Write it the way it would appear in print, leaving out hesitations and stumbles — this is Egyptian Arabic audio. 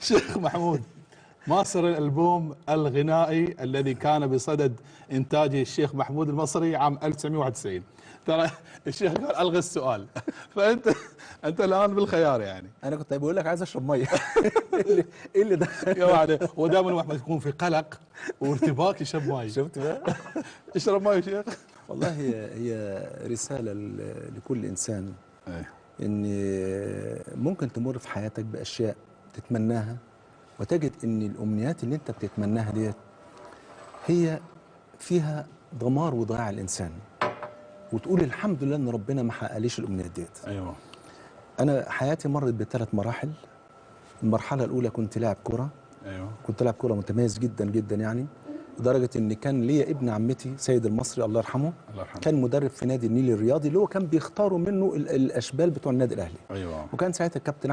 شيخ محمود، ما سر الألبوم الغنائي الذي كان بصدد إنتاجه الشيخ محمود المصري عام 1991؟ ترى الشيخ قال ألغي السؤال، فأنت الآن بالخيار يعني. أنا كنت بقول لك عايز أشرب مية. إيه اللي ده؟ يا وعد، ودائما الواحد يكون في قلق وارتباك يشرب مية. شفت بقى؟ اشرب مية يا شيخ. والله هي رسالة لكل إنسان، إن ممكن تمر في حياتك بأشياء تتمناها، وتجد إن الأمنيات اللي أنت بتتمناها ديت هي فيها دمار وضياع الإنسان، وتقول الحمد لله إن ربنا ما حققليش الأمنيات ديت. أيوه. أنا حياتي مرت بثلاث مراحل. المرحلة الأولى كنت لاعب كرة. أيوه. كنت لاعب كرة متميز جدا جدا يعني، لدرجة إن كان ليا ابن عمتي سيد المصري الله يرحمه، الله يرحمه، كان مدرب في نادي النيل الرياضي اللي هو كان بيختاروا منه الأشبال بتوع النادي الأهلي. أيوه. وكان ساعتها الكابتن